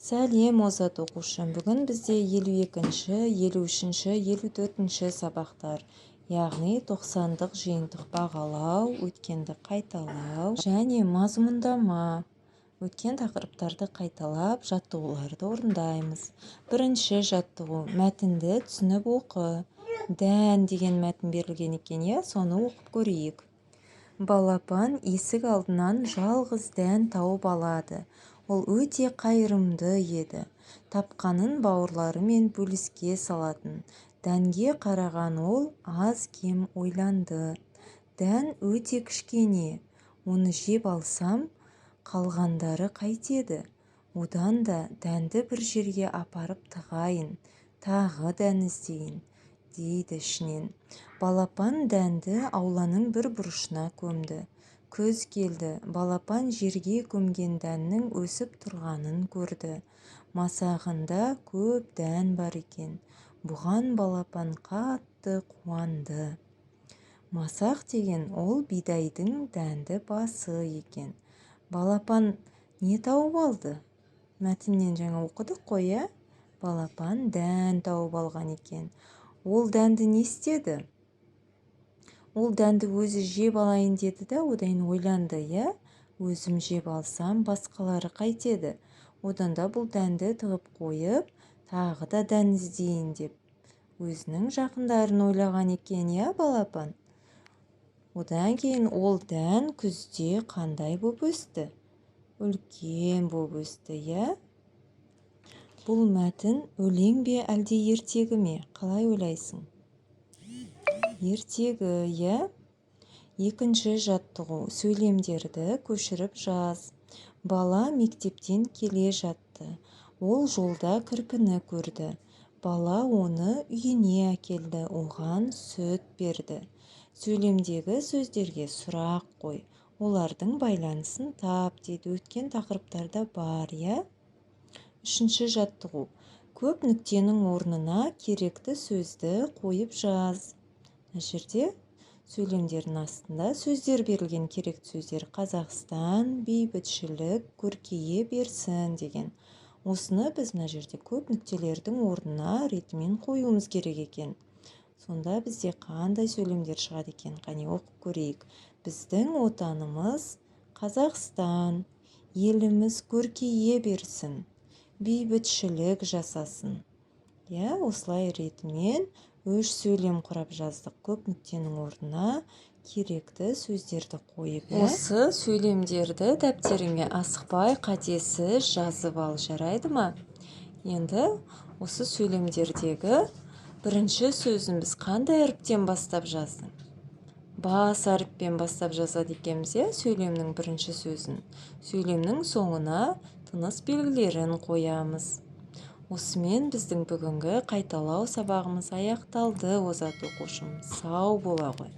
Сәлем, озат оқушым! Бүгін бізде 52-ші, 53-ші, 54-ші сабақтар, яғни 90-дық жиынтық бағалау, өткенді қайталау және мазмұндама. Өткен тақырыптарды қайталап, жаттығуларды орындаймыз. Бірінші жаттығу: мәтінді түсініп оқы. «Дән» деген мәтін берілген екен, иә, соны оқып көрейік. Балапан есік алдынан жалғыз дән тауып алады. Ол өте қайырымды еді, тапқанын бауырларымен бөліске салатын. Дәнге қараған ол аз-кем ойланды: «Дән өте кішкене, оны жеп алсам, қалғандары қайтеді? Одан да дәнді бір жерге апарып тығайын, тағы дән іздейін», – дейді ішінен. Балапан дәнді ауланың бір бұрышына көмді. Күз келді. Балапан жерге көмген дәннің өсіп тұрғанын көрді. Масағында көп дән бар екен. Бұған балапан қатты қуанды. Масақ деген ол бидайдың дәнді басы екен. Балапан не тауып алды? Мәтіннен жаңа оқыдық қой, иә? Балапан дән тауып алған екен. Ол дәнді не істеді? Ол дәнді өзі жеп алайын деді да, одан кейін ойланды, иә: «Өзім жеп алсам, басқалары қайтеді? Одан да бұл дәнді тығып қойып, тағы да дән іздейін», – деп өзінің жақындарын ойлаған екен, иә, балапан. Одан кейін ол дән күзде қандай боп өсті? Үлкен боп өсті, иә. Бұл мәтін өлең бе, әлде ертегі ме? Қалай ойлайсың? Ертегі, иә. Екінші жаттығу: сөйлемдерді көшіріп жаз. Бала мектептен келе жатты. Ол жолда кірпіні көрді. Бала оны үйіне әкелді, оған сүт берді. Сөйлемдегі сөздерге сұрақ қой, олардың байланысын тап дейді. Өткен тақырыптарда бар, иә. Үшінші жаттығу: көп нүктенің орнына керекті сөзді қойып жаз. Мына жерде сөйлемдердің астында сөздер берілген, керекті сөздер: «Қазақстан», «бейбітшілік», «көркейе берсін» деген. Осыны біз мына жерде көп нүктелердің орнына ретімен қоюымыз керек екен. Сонда бізде қандай сөйлемдер шығады екен? Қане, оқып көрейік. Біздің Отанымыз Қазақстан, еліміз көркейе берсін, бейбітшілік жасасын. Иә, осылай ретімен үш сөйлем құрап жаздық, көп нүктенің орнына керекті сөздерді қойып, иә. Осы сөйлемдерді дәптеріңе асықпай, қатесіз жазып ал, жарайды ма? Енді осы сөйлемдердегі бірінші сөзін біз қандай әріптен бастап жаздың? Бас әріппен бастап жазады екенбіз, иә, сөйлемнің бірінші сөзін. Сөйлемнің соңына тыныс белгілерін қоямыз. Осымен біздің бүгінгі қайталау сабағымыз аяқталды. Озат оқушым, сау бола ғой.